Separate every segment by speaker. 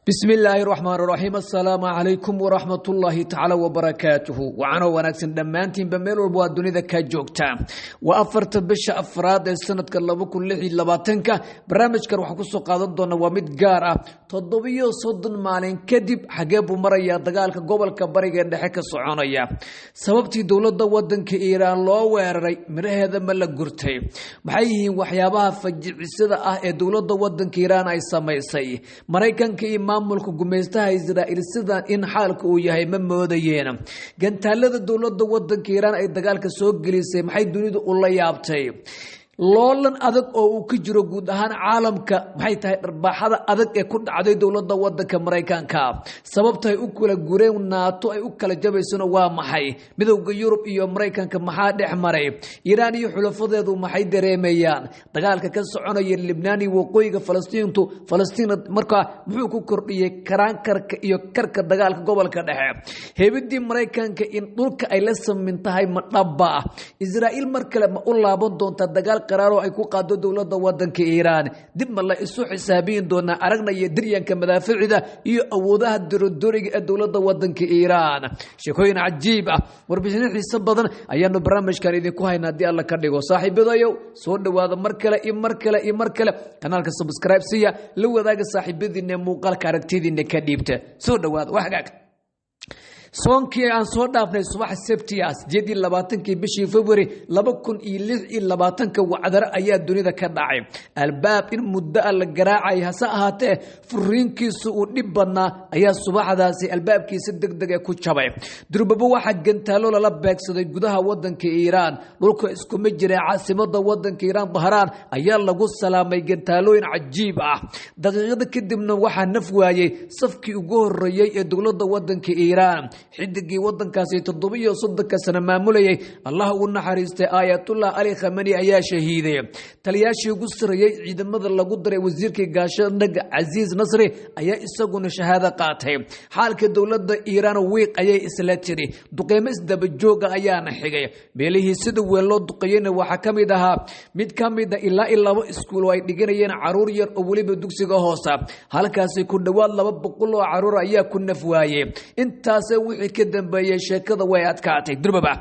Speaker 1: Bismi illaahi raxmaan raxiim. Assalaamu calaykum waraxmatullaahi tacaala wabarakaatuhu. Wacanoo wanaagsan dhammaantiinba meel walba waa dunida ka joogtaa. Waa 4ta bisha afraad ee sanadka 2026-ka. Barnaamijkan waxaan kusoo qaadan doona waa mid gaar ah. 37 maalin kadib, xagee buu marayaa dagaalka gobolka Bariga Dhexe ka soconaya? Sababtii dowladda wadanka Iiraan loo weeraray midhaheeda ma la gurtay? Maxay yihiin waxyaabaha fajicisada ah ee dowladda wadanka Iiraan ay samaysay? Maraykanka iyo maamulka gumaystaha Israa'iil sidan in xaalka uu yahay ma moodayeen. Gantaalada dowladda wadanka Iiraan ay dagaalka soo gelisay maxay dunidu ula yaabtay? Loolan adag oo uu ka jiro guud ahaan caalamka, maxay tahay dharbaaxada adag ee ku dhacday dowladda wadanka Maraykanka? Sababta ay u kala gureen Naato ay u kala jabaysona waa maxay? Midowda Yurub iyo Maraykanka maxaa dhex maray? Iiraan iyo xulafadeedu maxay dareemayaan? Dagaalka ka soconaya Libnaan iyo waqooyiga Falastiintu, Falastiin markaa muxuu ku kordhiyey karaankarka iyo karka dagaalka gobolka dhexe? Heebidii Maraykanka in dhulka ay la samin tahay ma dhabba ah? Israa'iil mar kale ma u laaban doontaa dagaal qaraaroo ay ku qaado dowladda wadanka Iiraan? Dib ma la isu xisaabiyin doonaa? Aragnaya diryanka madaaficida iyo awoodaha dorodoriga ee dowladda wadanka Iiraan. Sheekooyin cajiib ah, warbixino xiiso badan ayaanu barnaamijkan idinku hayna haddii Alla ka dhigo. Saaxiibadayow, soo dhowaada mar kale iyo mar kale iyo mar kale. Kanaalka subscribe siya, la wadaaga saaxiibadiina, muuqaalka aragtidiina ka dhiibta. Soo dhowaada. Wax hagaag. Soonkii aan soo dhaafnay, subax Sabti ah, 28-kii bishii February 2026-ka, wacdaro ayaa dunida ka dhacay. Albaab in muddo a la garaacay, hase ahaatee furiinkiisu uu dhib badnaa, ayaa subaxdaasi albaabkiisa deg deg ee ku jabay. Durbabo waxaa gantaalo lala beegsaday gudaha wadanka Iiraan. Dhulka iskuma jira, caasimada wadanka Iiraan, Dahraan, ayaa lagu salaamay gantaalooyin cajiib ah. Daqiiqada kadibna waxaa naf waayey safkii ugu horeeyey ee dowladda wadanka Iiraan. Xidigii wadankaasi 37-ka sano maamulayay, Allah u naxariistay, Aayatullah Ali Khamani ayaa shahiiday. Taliyaashii ugu sarreeyey ciidamada lagu daray wasiirkii gaashaandhaga Casiis Nasri ayaa isaguna shahaado qaatay. Xaalka dowladda Iiraan wiiq ayay isla tiri. Duqeymo isdabajooga ayaana xigay. Meelihii sida weyn loo duqeeyeyna waxaa ka mid ahaa mid ka mid a ilaa iyo labo iskuul oo ay dhiganayeen caruur yar oo weliba dugsiga hoosa. Halkaasi ku dhowaad 200 oo caruur ayaa ku naf waayey. Intaase wixii ka dambeeyey sheekada way adkaatay. Durbaba,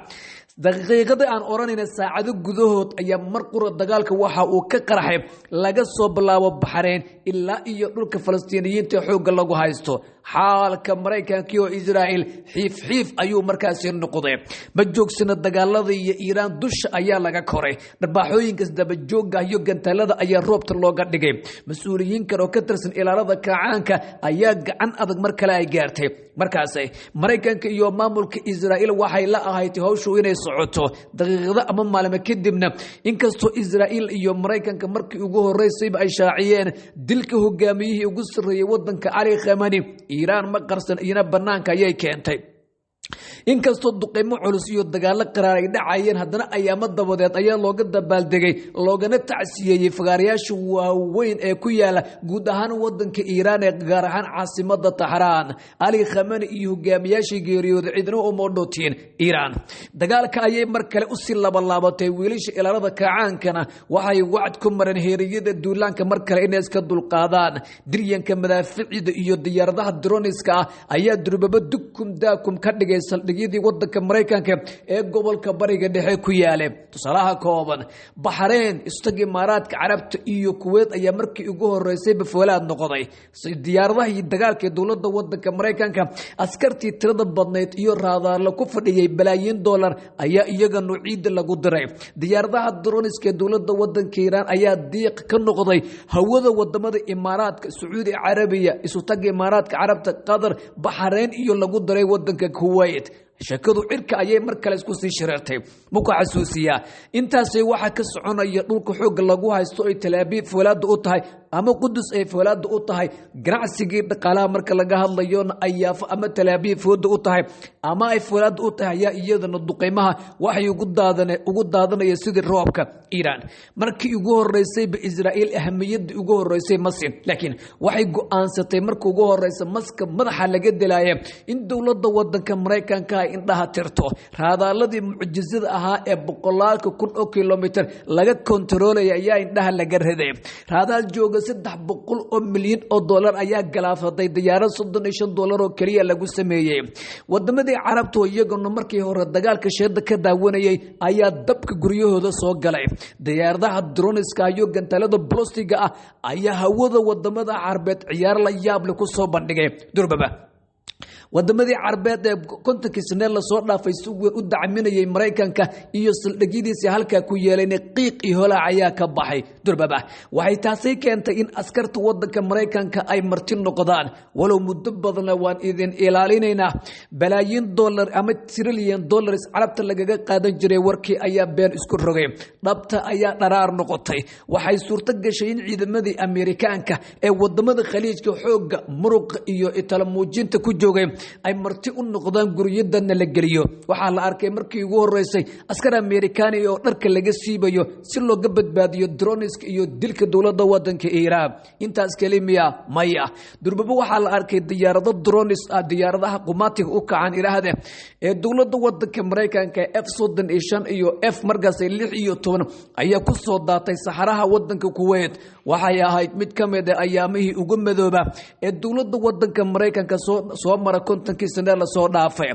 Speaker 1: daqiiqada aan odhanayna saacado gudahood, ayaa mar qura dagaalka waxa uu ka qarxay laga soo bilaabo Baxreyn ilaa iyo dhulka Falastiiniyiinta xoogga lagu haysto. Xaalka Maraykanka iyo Israa'iil xiif xiif ayuu markaasi noqday. Ma joogsana dagaalada iyo Iiraan dusha ayaa laga koray. Dharbaaxooyinkas dabajooga iyo gantaalada ayaa roobta looga dhigay. Mas-uuliyiin kale oo ka tirsan ilaalada kacaanka ayaa gacan adag mar kale ay gaartay. Markaas Maraykanka iyo maamulka Israa'iil waxay la ahayd hawshu inay socoto daqiiqado ama maalmo kadibna, inkastoo Israa'iil iyo Maraykanka markii ugu horeysayba ay shaaciyeen dilka hogaamiyihii ugu sarreeyey wadanka, Cali Khamani, Iiraan ma qarsan, iyana banaanka ayay keentay. Inkastoo duqeymo culus iyo dagaalo qaraar ay dhacayeen, haddana ayaamo dabadeed ayaa looga dabaaldegay loogana tacsiyeeyey fagaarayaasha waaweyn ee ku yaala guud ahaan wadanka Iiraan ee gaar ahaan caasimada Taxraan. Ali Khamani iyo hogaamiyaashii geeriyooday cidna uma dhootiin. Iiraan dagaalka ayay mar kale usii labalaabatay. Wiilasha ilaalada kacaankana waxay wacd ku mareen heeriyada duulaanka mar kale inay iska dulqaadaan. Diryanka madaaficida iyo diyaaradaha droniska ah ayaa durbaba dukum daakum ka dhigay saldhigyadii wadanka Maraykanka ee gobolka Bariga Dhexe ku yaalay. Tusaalaha kooban, Baxreen, Istag Imaaraadka Carabta iyo Kuweyt ayaa markii ugu horeysay bafoolaad noqday. Diyaaradaha iyo dagaalka dowladda wadanka Maraykanka, askartii tirada badnayd iyo raadaarla ku fadhiyey balaayiin dollar ayaa iyaganu ciidda lagu diray. Diyaaradaha droniska ee dowladda wadanka Iiraan ayaa diiq ka noqday hawada wadamada Imaaraadka, Sacuudi Carabiya, Isutaga Imaaraadka Carabta, Qatar, Baxreyn iyo lagu daray wadanka Kuwait. Sheekadu cirka ayay mar kale isku sii shareertay. Muku xasuusiyaa, intaasi waxaa ka soconaya dhulka xoogga lagu haysto ay Talaabiib foolaada u tahay ama Qudus ay foolaada u tahay. Ganacsigii dhaqaalaha marka laga hadlayona, Ayaafo ama Talaabiib fooda u tahay ama ay foolaada u tahay ayaa iyadana duqeymaha waxay ugu daadanaya sidii roobka. Iiraan markii ugu horeysayba Israa'iil ahamiyadii ugu horeysay masin, laakiin waxay go'aansatay marka ugu horeysa maska madaxa laga dilaaye in dowladda wadanka Maraykanka ay indhaha tirto. Raadaaladii mucjisada ahaa ee boqolaalka kun oo kilomitir laga kontaroolaya ayaa indhaha laga riday. Raadaal jooga $300 milyan ayaa galaafaday diyaarad $35 oo keliya lagu sameeyey. Wadamadii Carabta oo iyaguna markii hore dagaalka sheeda ka daawanayay ayaa dabka guryahooda soo galay. Diyaaradaha droniska iyo gantaalada bolostiga ah ayaa hawada wadamada Carbeed ciyaar la yaab leh ku soo bandhigay. Durbaba wadamadii Carbeed ee 50kii sane lasoo dhaafay si weyn u dacminayay Maraykanka iyo saldhigyadiisii halkaa ku yeelayna qiiq iyo holaac ayaa ka baxay. Durbaba waxay taasi keentay in askarta wadanka Maraykanka ay marti noqdaan, walow muddo badanna waan idin ilaalinaynaa balaayiin dollar ama trilyan dollars Carabta lagaga qaadan jiray. Warkii ayaa been isku rogay, dhabta ayaa dharaar noqotay. Waxay suurto gashay in ciidamadii Ameerikaanka ee wadamada Khaliijka xoogga muruqa iyo italamuujinta ku joogay ay marti u noqdaan, guryadanna la geliyo. Waxaa la arkay markii ugu horeysay askar Ameerikaani oo dharka laga siibayo si looga badbaadiyo droniska iyo dilka dowladda wadanka Iiraan. Intaas kelimiya maya, durbaba waxaa la arkay diyaarado dronis ah, diyaaradaha qumaatiga u kacan ilaahde ee dowladda wadanka Maraykanka F-35 iyo F markaas 16 ayaa ku soo daatay saxaraha wadanka Kuwait. Waxay ahayd mid ka mid ah ayaamihii ugu madooba ee dowladda wadanka Maraykanka soo mara 50kii sane lasoo dhaafay.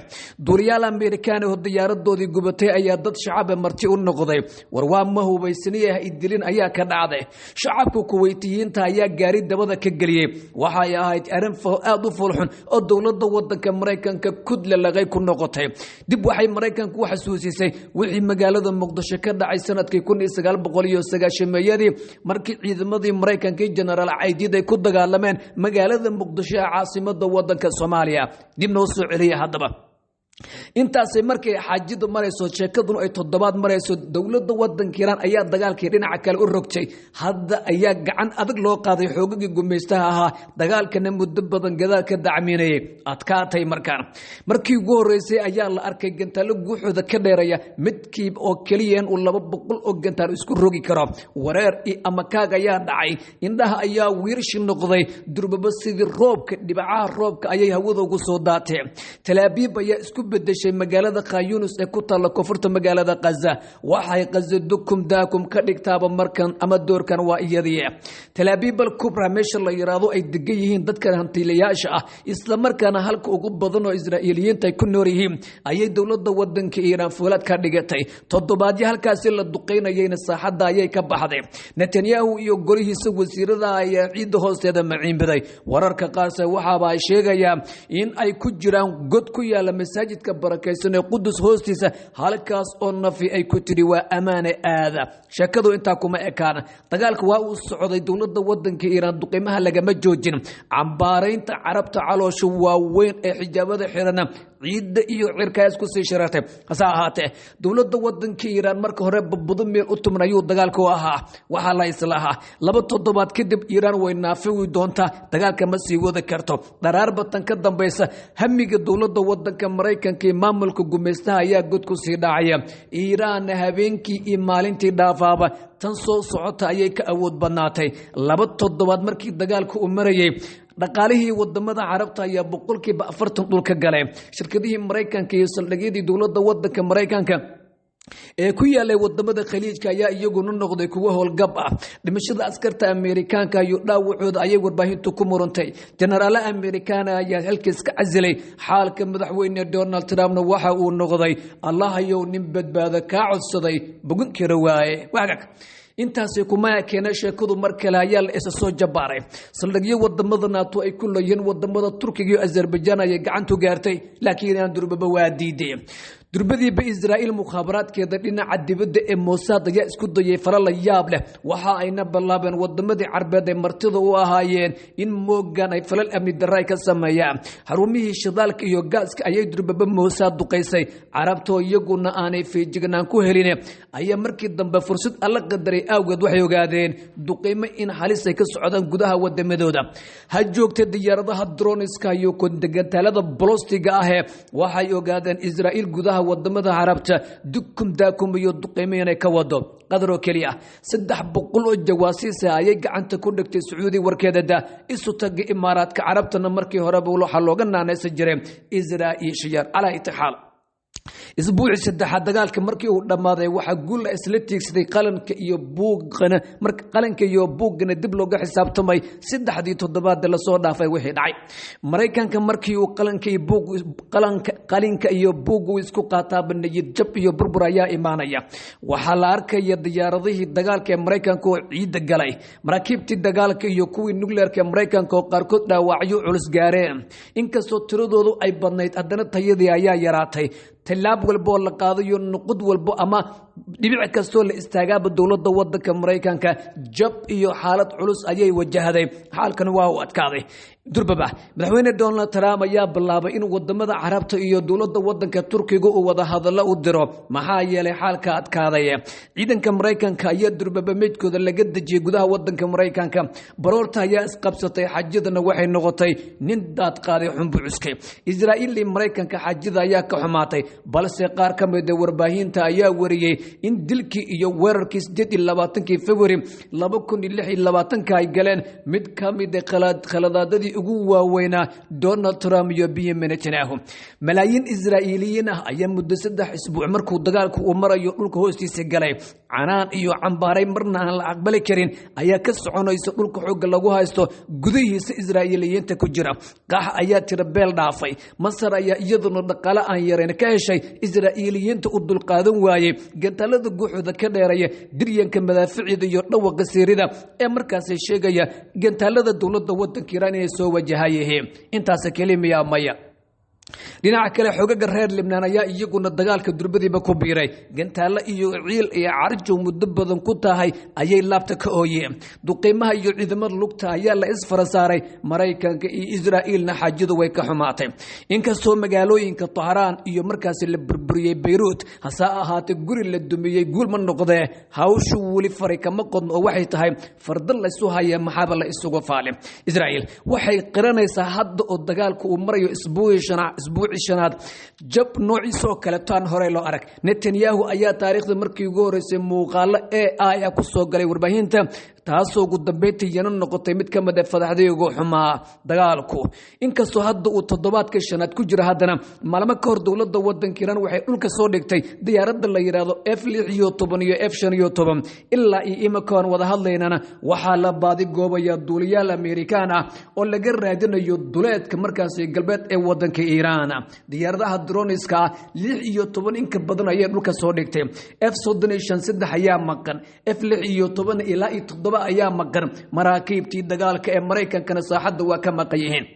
Speaker 1: Duuliyaal Ameerikaan oo diyaaradoodii gubatay ayaa dad shacaba marti u noqday. War waa ma hubaysaniyaha idilin ayaa ka dhacday. Shacabka Kuweytiyiinta ayaa gaari dabada ka geliyey. Waxay ahayd arrin aad u foolxun oo dowladda wadanka Maraykanka kudle lagay ku noqotay. Dib waxay Maraykanku u xasuusisay wixii magaalada Muqdisho ka dhacay sanadkii 1990-meeyadii, markii ciidamadii Maraykanka iyo Jenaraal Caydiid ay ku dagaalameen magaalada Muqdisho ee caasimada wadanka Soomaaliya. Dib noo soo celiya haddaba. Intaasay markay xaajidu marayso, sheekaduna ay toddobaad marayso, dowladda wadanka Iiraan ayaa dagaalkii dhinaca kale u rogtay. Hadda ayaa gacan adag loo qaaday xoogagii gumaystaha ahaa, dagaalkana muddo badan gadaal ka dacminayay. Adkaatay markaan. Markii ugu horeysay ayaa la arkay gantaalo guuxooda ka dheeraya, midkiib oo keliya uu 200 oo gantaal isku rogi karo. Wareer iyo amakaag ayaa dhacay, indhaha ayaa wiirshi noqday. Durbaba sidii roobka, dhibacaha roobka ayay hawada ugu soo daatee. Talaabiib ayaa isku bedeshay magaalada Khayunus ee ku taalla koonfurta magaalada Khaza. Waxay Khaza dukum daakum ka dhigtaaba markan ama doorkan waa iyadii. Talaabiib al Kubra, meesha la yiraahdo ay degan yihiin dadka hantiilayaasha ah, islamarkaana halka ugu badan oo Israa'iiliyiinta ay ku nool yihiin, ayay dowladda wadanka Iiraan fuulaad ka dhigatay. Toddobaadyo halkaasi la duqeynayayna saaxadda ayay ka baxday. Netanyahu iyo golihiisa wasiirada ayaa ciidda hoosteeda maciinbiday. Wararka qaarse waxaaba ay sheegayaan in ay ku jiraan god ku yaala masaajidka barakaysan ee Qudus hoostiisa, halkaas oo nafi ay ku tidhi waa ammaane aada. Sheekadu intaa kuma ekaana, dagaalka waa uu socday. Dowladda wadanka Iiraan duqimaha lagama joojin. Cambaaraynta Carabta caloosha waaweyn ee xijaabada xirana ciidda iyo cirkaa isku sii shirartay. Hase ahaatee dowladda wadanka Iiraan marka hore badbudo meel u tuman ayuu dagaalku ahaa. Waxaa la islahaa 2 toddobaad kadib Iiraan way naafiwi doontaa, dagaalka ma sii wadi karto. Dharaar batan ka dambaysa hamiga dowladda wadanka Maraykanka iyo maamulka gumaystaha ayaa god ku sii dhacaya. Iiraanna habeenkii iyo maalintii dhaafaaba tan soo socota ayay ka awood badnaatay. 2 toddobaad markii dagaalku uu marayay, dhaqaalihii wadamada Carabta ayaa 40% dhulka galay. Shirkadihii Maraykanka iyo saldhigyadii dowladda wadanka Maraykanka ee ku yaalay wadamada Khaliijka ayaa iyaguna noqday kuwo howlgab ah. Dhimashada askarta Ameerikaanka iyo dhaawacooda ayay warbaahintu ku murantay. Jenaraale Ameerikaana ayaa halkiis ka casilay. Xaalka madaxweyne Donald Trumpna waxa uu noqday Allahayow nin badbaado kaa codsaday bogan kara waaye. Waagag intaasi kuma keena sheekadu, mar kale ayaa la isa soo jabaaray. Saldhigyo wadamada Naato ay ku leeyihiin wadamada Turkiga iyo Azerbaijan ayay gacantu gaartay, laakiin Iiraan durbaba waa diiday. Durbadiiba Israa'iil mukhaabaraadkeeda dhinaca dibadda ee Mossad ayaa isku dayay fala la yaab leh. Waxa ayna bilaabeen wadamadii Carbeed ay martida u ahaayeen in moogan ay falal amni darro ay ka sameeyaan. Xarumihii shidaalka iyo gaaska ayay durbaba Mossad duqaysay. Carabtoo iyaguna aanay feejignaan ku helin ayaa markii dambe fursad alla qadaray awgeed waxay ogaadeen duqaymo in halis ay ka socdaan gudaha wadamadooda. Ha joogta diyaaradaha droniska iyo kondegantaalada bolostiga ahee, waxay ogaadeen Israa'iil gudaha wadamada Carabta dukum daakum iyo duqaymo inay ka wado. Qadar oo keliya 300 oo jawaasiisa ayay gacanta ku dhigtay Sacuudi. Warkeeda da isu taga Imaaraadka Carabtana markii horeba waxaa looga naanaysan jiray Israa'iishiyar. Calaa itixaal, Isbuucii saddexaad dagaalka markii uu dhammaaday, waxaa guul la isla tiigsaday qalanka iyo buuqana, qalanka iyo buuggana dib looga xisaabtamay 3dii toddobaad lasoo dhaafay wixii dhacay. Maraykanka markii uu qalanka iyo buug qalanka qalinka iyo buuggu isku qaataaba, niyad jab iyo burbur ayaa imaanaya. Waxaa la arkaya diyaaradihii dagaalka ee Maraykanka oo ciidda galay, maraakiibtii dagaalka iyo kuwii nuclearka ee Maraykanka oo qaarkood dhaawacyo culus gaareen. Inkastoo tiradoodu ay badnayd, haddana tayadii ayaa yaraatay. Tallaab walba oo la qaadayo, nuqud walbo ama dhibic kastoo la istaagaaba, dowladda wadanka Maraykanka jab iyo xaalad culus ayay wajahday. Xaalkan waa uu adkaaday. Durbaba Madaxweyne Donald Trump ayaa bilaabay in wadamada Carabta iyo dowladda wadanka Turkiga uu wada hadallo u diro, maxaa yeelay xaalka adkaaday. Ciidanka Maraykanka ayaa durbaba meydkooda laga dejiyey gudaha wadanka Maraykanka. Baroorta ayaa isqabsatay, xajadana waxay noqotay nin daad qaaday xunbu cuskay. Israa'iil iyo Maraykanka xajada ayaa ka xumaatay, balse qaar ka mid a warbaahinta ayaa wariyey in dilkii iyo weerarkii 28-kii February 2026-ka ay galeen mid ka mid a khaladaadadii ugu waaweynaa Donald Trump iyo Benjamin Netanyahu. Malaayiin Israa'iiliyiin ah ayaa muddo 3 isbuuc markuu dagaalku uu marayo dhulka hoostiisa galay. Canaan iyo cambaaray marna aan la aqbali karin ayaa ka soconaysa dhulka xoogga lagu haysto gudihiisa Israa'iiliyiinta ku jira. Qax ayaa tira beel dhaafay. Masar ayaa iyaduna dhaqaale aan yarayn ka heshay Israa'iiliyiinta u dulqaadan waayey gantaalada guuxooda ka dheeraya, diryanka madaaficida iyo dhawaqa siirida ee markaasi sheegaya gantaalada dowladda wadanka Iiraan inay soo wajahayihiin. Intaas kelimiya maya. Dhinaca kale, xogaga reer Libnaan ayaa iyaguna dagaalka durbadiiba ku biiray. Gantaalo iyo ciil iyo carjow muddo badan ku tahay ayay laabta ka ooyeen. Duqiimaha iyo ciidamada lugta ayaa la isfara saaray. Maraykanka iyo Israa'iilna xaajadu way ka xumaatay. Inkastoo magaalooyinka Tahraan iyo markaasi la burburiyey Bayruut, hase ahaatee guri la dumiyey guul ma noqdee. Hawshu weli fari kama qodno, oo waxay tahay farda laysu haya maxaaba la isugu faale. Israa'iil waxay qiranaysaa hadda oo dagaalku uu marayo isbuucii shanaad jab noociisoo kaleto aan horey loo arag. Netanyahu ayaa taariikhda markii ugu horreysay muuqaalo AI ah ku soo galay warbaahinta, taasoo ugu dambeyntii yana noqotay mid ka mid a fadaxdii ugu xumaa dagaalku. Inkastoo hadda uu toddobaadka shanaad ku jira, haddana maalmo ka hor dowladda wadanka Iiraan waxay dhulka soo dhigtay diyaaradda la yidhaahdo F-16 iyo F-15. Ilaa iyo imika aan wada hadlaynana waxaa la baadi goobaya duuliyaal Amerikaan ah oo laga raadinayo duleedka markaasi galbeed ee wadanka Iiraan. Diyaaradaha droniska ah 16 in ka badan ayay dhulka soo dhigtay. F-35 saddex ayaa maqan, F-16 ilaa iyo 7 ayaa maqan. Maraakiibtii dagaalka ee Maraykankana saaxadda waa ka maqan yihiin.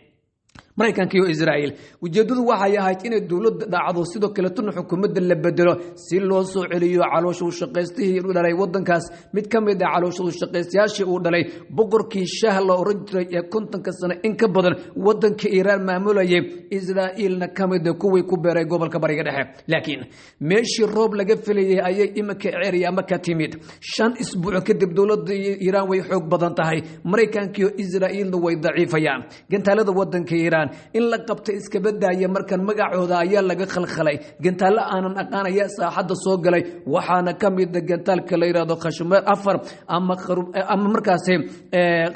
Speaker 1: Maraykanka iyo Israa'iil ujeeddadu waxay ahayd inay dowladda dhacdo, sidoo kale tuna xukuumadda la bedelo si loo soo celiyo caloosha ushaqaystihii u dhalay wadankaas, mid ka mid ah caloosha ushaqaystayaashii uu dhalay boqorkii Shaah la oran jiray ee 50-ka sano in ka badan wadanka Iiraan maamulayay, Israa'iilna ka mid a kuwii ku beeray gobolka Bariga Dhexe. Laakiin meeshii roob laga filayay ayay iminka ceeryaama ka timid. 5 isbuuc kadib dowladda Iiraan way xoog badan tahay, Maraykanka iyo Israa'iilna way daciifayaan. Gantaalada wadanka Iiraan in la qabta iskaba daaya, markan magacooda ayaa laga khalkhalay. Gantaallo aanan aqaan ayaa saaxadda soo galay, waxaana ka mid a gantaalka la yidhahdo Khashmaar 4 ama markaasi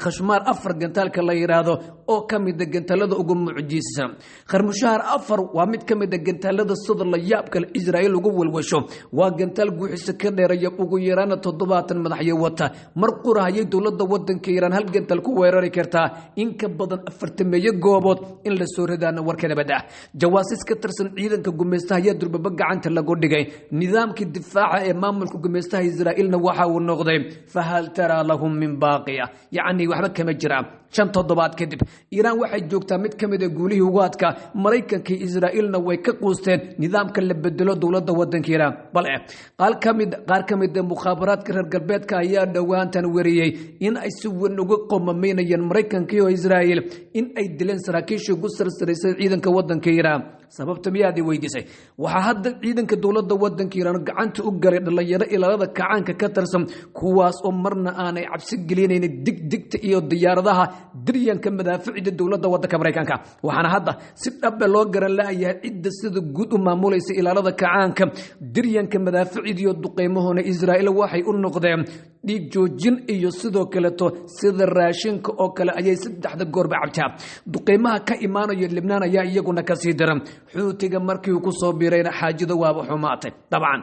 Speaker 1: Khashmaar 4 gantaalka la yidhaahdo oo ka mid a gantaalada ugu mucjisan. Kharmushaar 4 waa mid ka mid a gantaalada sida la yaab kale Israa'iil ugu walwasho. Waa gantaal guuxisa ka dheeraya, ugu yaraana 70 madaxyo wata. Mar qura ayay dowladda wadanka Iiraan hal gantaal ku weerari kartaa in ka badan 40 goobood in la soo ridaana warka nabad ah. Jawaasis ka tirsan ciidanka gumeystaha ayaa durbaba gacanta lagu dhigay. Nidaamkii difaaca ee maamulka gumeystaha Israa'iilna waxa uu noqday fahal taraa lahum min baaqiya, yacni waxba kama jiraan. 5 toddobaad kadib Iiraan waxay joogtaa mid ka mid a guulihii ugu adkaa. Maraykanka iyo Israa'iilna way ka quusteen nidaamka la bedelo dowladda wadanka Iiraan. Bal qaar ka mid a mukhaabaraadka reer galbeedka ayaa dhowaantan weriyey in ay si weyn uga qomameynayeen Maraykanka iyo Israa'iil in ay dileen saraakiishii ugu sarsaraysay ciidanka wadanka Iiraan. Sababta miyaad i weydiisay? Waxaa hadda ciidanka dowladda wadanka Iiraan gacanta u galay dhalinyaro ilaalada kacaanka ka tirsan, kuwaas oo marna aanay cabsi gelinaynin digdigta iyo diyaaradaha. Diryanka madaaficida dowladda waddanka Maraykanka waxaana hadda si dhabe loo garan la'yahay cidda sida guud u maamulaysa ilaalada kacaanka. Diryanka madaaficidiyo duqeymahuna Israa'iil waxay u noqdeen dhiig joojin iyo sidoo kaleeto sida raashinka oo kale ayay saddexda goorba cabtaa. Duqeymaha ka imaanayo Libnaan ayaa iyaguna kasii daran. Xuutiga markii uu ku soo biirayna xaajada waaba xumaatay. Dabcan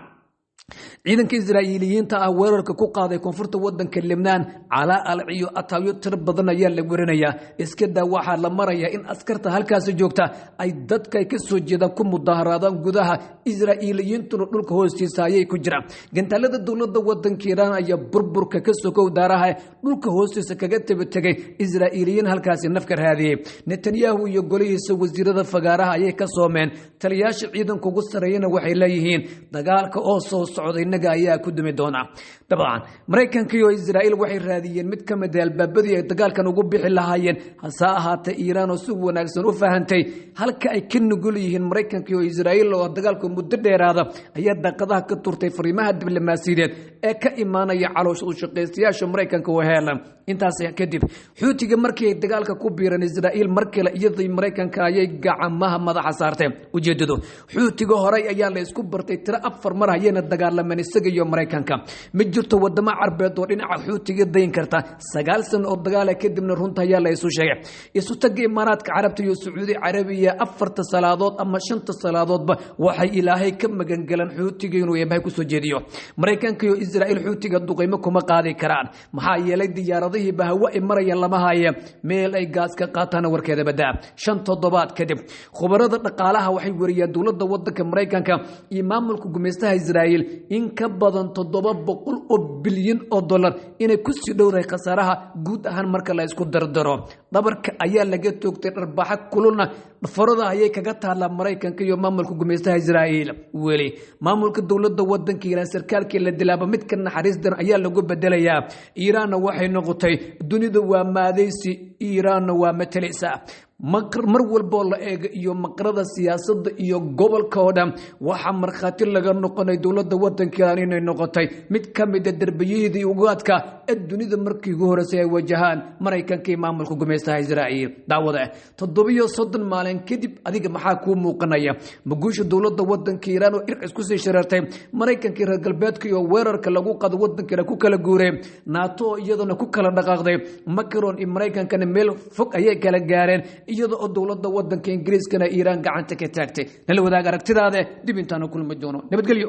Speaker 1: ciidanka Israa'iiliyiinta ah weerarka ku qaaday koonfurta wadanka Libnaan calaa alciyo ataawyo tiro badan ayaa la werinayaa. Iska daa, waxaa la marayaa in askarta halkaasi joogta ay dadka ay ka soo jeedaan ku mudaharaadaan gudaha, Israa'iiliyiintuna dhulka hoostiisa ayay ku jiraan. Gantaalada dowladda wadanka Iiraan ayaa burburka ka sokow daaraha dhulka hoostiisa kaga tabategay Israa'iiliyiin halkaasi nafka raadiyey. Netanyahu iyo golihiisa wasiirada fagaaraha ayay ka soomeen. Taliyaasha ciidanka ugu sarreeyana waxay leeyihiin dagaalka oo soo socda innaga ayaa ku dumi doona. Dabcan Maraykanka iyo Israa'iil waxay raadiyeen mid ka mid ah albaabadii ay dagaalkan ugu bixi lahaayeen. Hase ahaatee Iiraan oo si wanaagsan u fahantay halka ay ka nugul yihiin Maraykanka iyo Israa'iil oo dagaalku muddo dheeraada ayaa daaqadaha ka turtay fariimaha diblomaasiyadeed ee ka imaanaya caloosha u shaqaystayaasha Maraykanka oo heelan. Intaas kadib Xuutiga markii ay dagaalka ku biireen Israa'iil mar kale iyadii Maraykanka ayay gacamaha madaxa saarteen. Ujeedadu Xuutiga horey ayaa la isku bartay, tiro 4 mar ayayna dagaalameen isaga iyo Maraykanka. Ma jirto wadamo Carbeed oo dhinaca Xuutiga dayn karta. 9 sano oo dagaala kadibna runta ayaa la isu sheegay. Isu tagga Imaaraadka Carabta iyo Sacuudi Carabiya 4ta salaadood ama 5ta salaadoodba waxay Ilaahay ka magangalan Xuutiga inuu Eebbahay kusoo jeediyo. Maraykanka iyo Israa'iil Xuutiga duqeymo kuma qaadi karaan, maxaa yeelay diyaaradihii bahawo ay marayaan lama haya meel ay gaas ka qaataan warkeeda badaa. 5 toddobaad kadib khubarada dhaqaalaha waxay wariyaan dowladda wadanka Maraykanka iyo maamulka gumaystaha Israa'iil in ka badan 700 oo bilyan oo dollar inay ku sii dhowdahay khasaaraha guud ahaan marka la isku dardaro. Dhabarka ayaa laga toogtay, dharbaaxa kululna farada ayay kaga taallaa Maraykanka iyo maamulka gumaystaha Israa'iil. Weli maamulka dowladda wadanka Iiraan sarkaalkii la dilaaba mid ka naxariis daran ayaa lagu bedelayaa. Iiraanna waxay noqotay dunida waa maadaysi, Iiraanna waa matalaysaa mar walboo la eego iyo maqrada siyaasadda iyo gobolka oo dhan. Waxaa markhaati laga noqonay dowladda wadanka Iiraan inay noqotay mid ka mid a derbiyadii ugaadka ee dunida markii ugu horreysay ay wajahaan Maraykanka iyo maamulka gumaystaha Israa'iil. Daawada, 37 maalin kadib adiga maxaa kuu muuqanaya? Maguusha dowladda wadanka Iiraan oo irc isku sii shareertay, Maraykanka reer galbeedka iyo weerarka lagu qado wadanka Iiraan ku kala guuray, Naato oo iyaduna ku kala dhaqaaqday, Macron iyo Maraykankana meel fog ayay kala gaareen, iyada oo dowladda wadanka Ingiriiskana Iiraan gacanta ka taagtay? Nala wadaag aragtidaada. Dib intaanu kulmi doono, nabadgelyo.